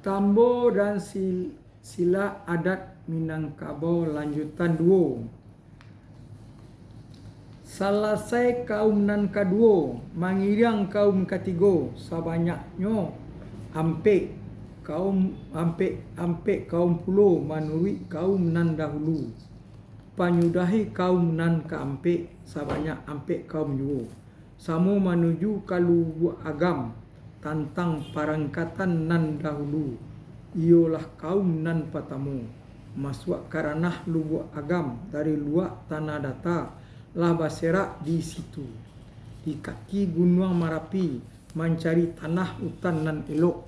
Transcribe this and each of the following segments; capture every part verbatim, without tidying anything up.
Tambo dan sil-, sila adat Minangkabau lanjutan duo. Salasai kaum nan kaduo, mangiriang kaum katigo, sabanyaknyo ampek kaum, ampek, ampek kaum pulo manuruik kaum nan dahulu. Panyudahi kaum nan kaampek, sabanyak ampek kaum juo. Samo manuju ka Lubuak Agam, tantang parangkatan nan dahulu, iyolah kaum nan patamo, masuak ka ranah Lubuak Agam dari luak Tanah Data, lah baserak di situ, di kaki Gunuang Marapi, mancari tanah utan nan elok.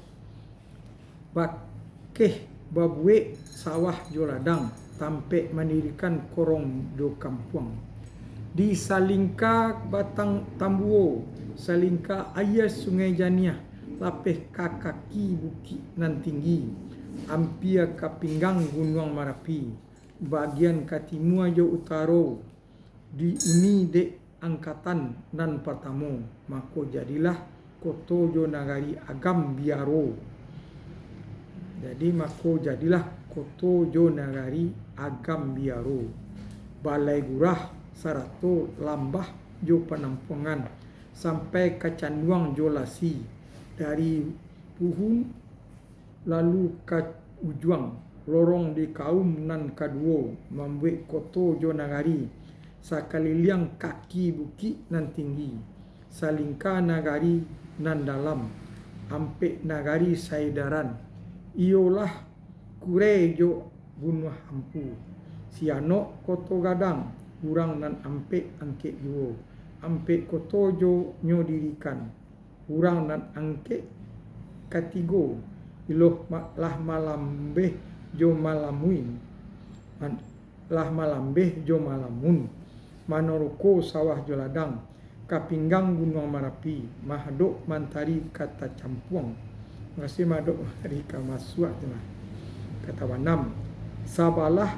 Bakeh babuek sawah jo ladang, tampek mandirikan korong jo kampuang. Di salingka batang tambuo, salingka aia Sungai Janiah, lapeh ka kaki bukik nan tinggi, ampia ka pinggang Gunuang Marapi, bagian ka timua jo utaro, diuni dek angkatan nan partamo, mako jadilah koto jo nagari Agam Biaro. Jadi, mako jadilah koto jo nagari Agam Biaro, Balai Gurah, sarato lambah jo panampuangan, sampai ka Canduang jo Lasi, dari Puhun lalu ka Ujuang, lorong di kaum nan kaduo, mambuek koto jo nagari, sakaliliang kaki bukik nan tinggi, salingka nagari nan dalam, ampek nagari saedaran, iyolah Kurei jo Bunuah Ampu. Sianok Koto Gadang, urang nan ampek angkek juo, ampek koto jo nyo dirikan. Urang nan angkek katigo, iloh ma-, lah malambeh jo malamuin, man-, lah malambeh jo malamun, manoruko sawah jo ladang, ka pinggang Gunuang Marapi, mahadok mantari ka tacampuang. Maksudnyo mahadok mantari ka masuak tu lah. Ka tabanam. Sabalah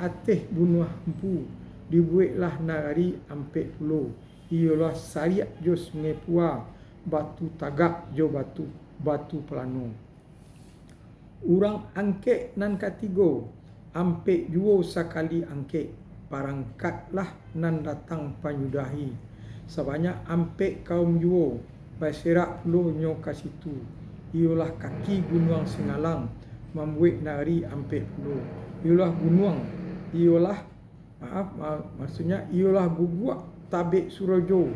ateh Bunuah Ampu, dibueklah nagari ampek pulo, iyolah Sariak jo Sungai Pua, Batu Tagak jo Batu, Batu Palano. Urang angkek nan katigo, ampek juo sakali angkek, parangkatlah nan datang panyudahi, sabanyak ampek kaum juo, baserak pulo nyo ka situ, iyolah kaki Gunuang Singalang, mambuek nagari ampek pulo, iyolah gunuang, iyolah Maaf, ma-, maksudnya, iyolah Guguak Tabek Surojo,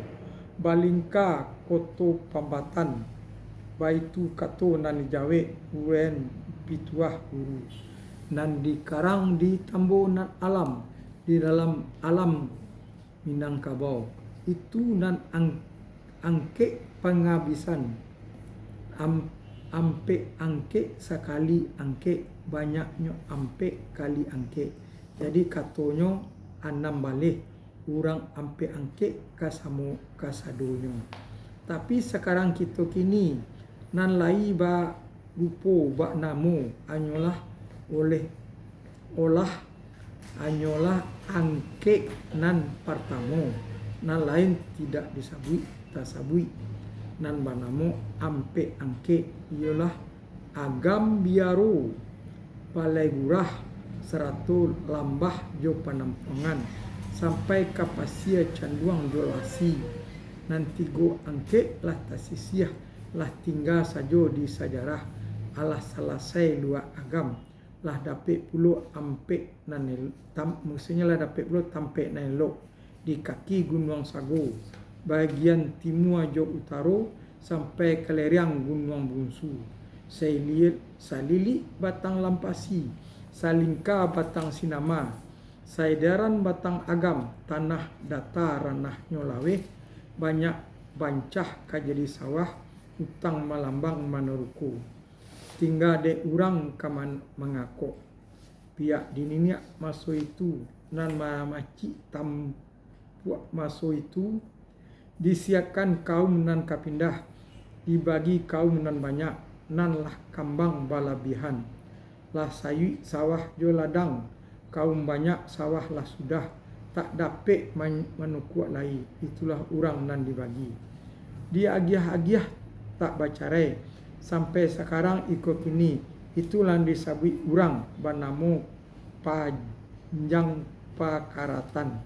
Balingka Koto Pambatan, baitu kato nan dijawek uraian pituah guru, nan dikarang di tambo nan alam, di dalam alam Minangkabau. Itu nan ang-, angkek pangabisan, am-, ampek angkek sakali angkek, banyaknyo ampek kali angkek. Jadi, katonyo anam baleh, urang ampek angkek ka samo kasadonyo. Tapi, sakarang kito kini, nan lai barupo, banamo, hanyolah oleh, olah, hanyolah angkek nan partamo, nan lain tidak disabuik, tasabuik, nan banamo ampek angkek, iyolah Agam Biaro, Balai Gurah, sarato lambah jo panampuangan, sampai ka Pasia Canduang jo Lasi. Nan tigo angkek lah tasisiah, lah tingga sajo di sajarah, alah salasai Lubuak Agam, lah dapek pulo ampek nan el-, tam-, maksudnyo lah dapek pulo tampek nan elok. Di kaki Gunuang Sago, bagian timua jo utaro, sampai ka lereng Gunuang Bunsu, sailia-, salilik Batang Lampasi, salingka Batang Sinama, saedaran Batang Agam, tanah data ranahnyo laweh, banyak bancah ka jadi sawah, utang malambang manoruko. Tingga dek urang ka man-, mangakok. Piak di niniak maso itu, nan mamacik tampuak maso itu, disiapkan kaum nan ka pindah, dibagi kaum nan banyak, nan lah kambang balabiahan, lah sayuik sawah jo ladang, kaum banyak sawah lah sudah, tak dapek man-, manukuak lai, itulah urang nan dibagi. Diagiah-agiah tak bacarai, sampai sakarang iko kini, itu lah disabuik urang banamo Panjang Pakaratan,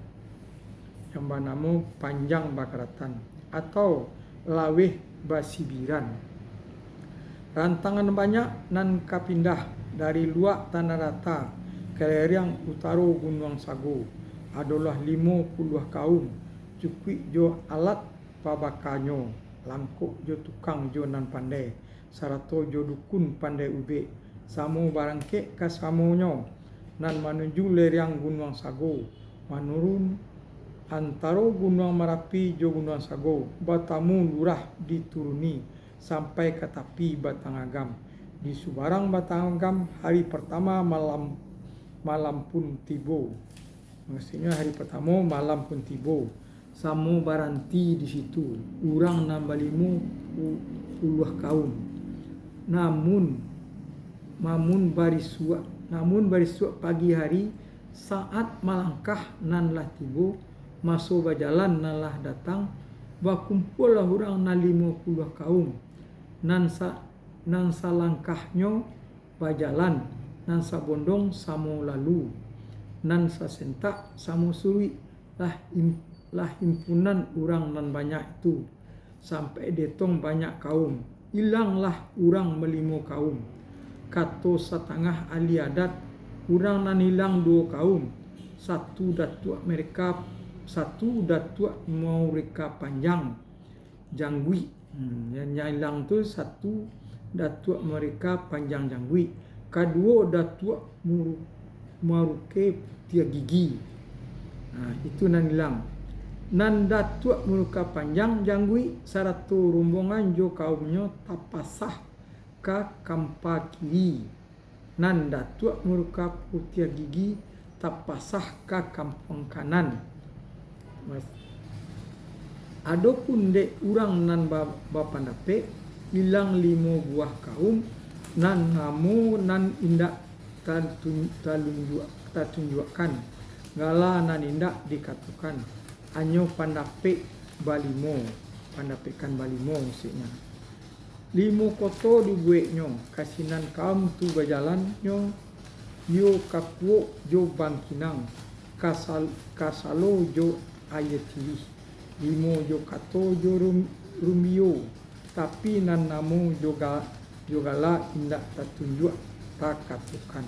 yang banamo Panjang Pakaratan, atau Laweh Basibiran. Rantangan banyak nan ka pindah dari luak Tanah Data ka lereng utaro Gunuang Sago, adolah limo puluah kaum, cukuik jo alat pabakanyo, langkok jo tukang jo nan pandai, sarato jo dukun pandai ubek, samo barangkek ka samonyo, nan manuju lereng Gunuang Sago, manurun antaro Gunuang Marapi jo Gunuang Sago, batamu lurah dituruni, sampai ka tapi Batang Agam. Di subarang Batang Agam, hari partamo malam, malam pun tibo. Maksudnyo, hari partamo malam pun tibo, samo baranti di situ, urang nan balimo pu-, puluah kaum. Namun, namun barisuak, namun barisuak pagi hari, saat malangkah nan lah tibo, maso bajalan nan lah datang, bakumpualah urang nan limo puluah kaum, nan sa-, nan salangkahnyo bajalan, nan sabondong samo lalu, nan sasentak samo suruik, lah im-, lah impunan urang nan banyak itu, sampai detong banyak kaum. Ilanglah urang malimo kaum. Kato satangah ahli adat, urang nan ilang duo kaum, satu datuak mereka, satu datuak murika panjang jangguik. Hmm, yang, yang ilang tu satu datuak murika panjang jangguik, kaduo datuak muru-, maruke putiah gigi. Nah, itu nan ilang. Nan datuak murika panjang jangguik sarato rombongan jo kaumnyo tapasah ka kampa kiri. Nan datuak murika putiah gigi tapasah ka kampuang kanan. Mas-, adopun dek urang nan ba-, bapandapek, ilang limo buah kaum, nan namo nan indak tatun-, talunjuak-, tatunjuakkan, gala nan indak dikatokan, hanyo pandapek balimo, pandapek kan balimo maksudnyo. Limo koto dibuweknyo, ka sinan kaum tu bajalannyo, iyo ka Kuwok jo Bangkinang, ka sal-, ka Salo jo Aia Tirih, limo jo kato jo rum-, rumbio, tapi nan namo jo ga-, jo gala indak tatunjuak takatokan.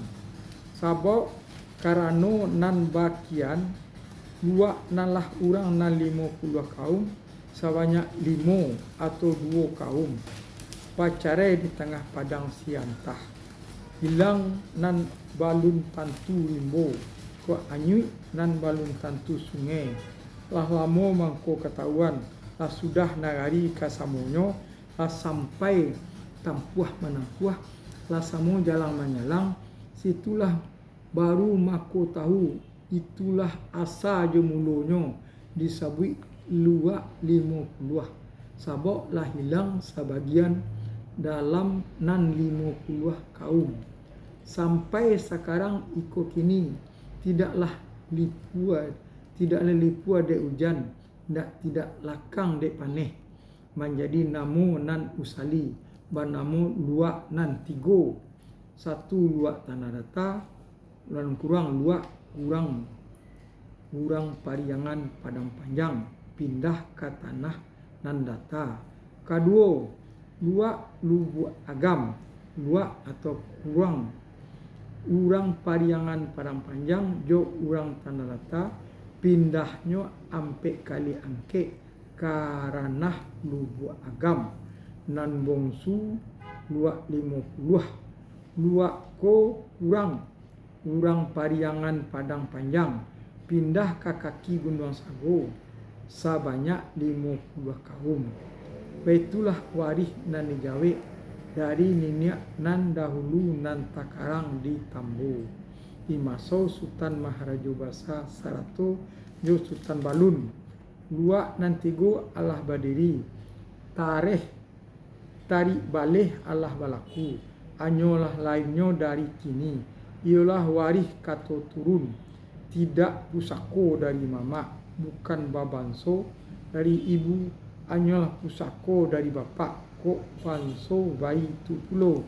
Sabab karano nan bakian, luak nan lah urang nan limo puluah kaum, sabanyak limo atau duo kaum, bacarai di tangah padang Siantah. Ilang nan balun tantu rimbo, kok anyuik nan balun tantu sungai. Lah lamo mangko katawuan, lah sudah nagari kasamonyo, lah sampai tampuah manampuah, lah samo jalang manyalang, situlah baru mako tahu, itulah asa jo mulonyo disabuik luak limo puluah, sabab lah ilang sabagian dalam nan limo puluah kaum. Sampai sakarang iko kini, tidaklah lipua, tidaklah lipua dek ujan, dak, tidak lakang dek paneh, manjadi namo nan usali, banamo luak nan tigo, satu luak Tanah Data, lan kurang luak kurang, kurang Pariangan Padang Panjang, pindah ka Tanah nan Data. Kaduo, luak Lubuak Agam, luak atau kurang urang Pariangan Padang Panjang jo urang Tanah Data, pindahnyo ampek kali angkek ka ranah Lubuak Agam, nan bongsu luak limo puluah, luak ko kurang urang Pariangan Padang Panjang, pindah ka kaki Gunuang Sago, sabanyak limo puluah kaum. Baitulah warih nan dijawek dari niniak nan dahulu nan takarang di Tambo, di maso Sutan Maharajo Basa sarato jo Sutan Balun. Luak nan tigo alah badiri, tareh tarik baleh alah balaku, hanyolah lainnyo dari kini, iyolah warih kato turun, tidak pusako dari mamak, bukan babanso dari ibu, hanyolah pusako dari bapak, Kok banso baitu pulo.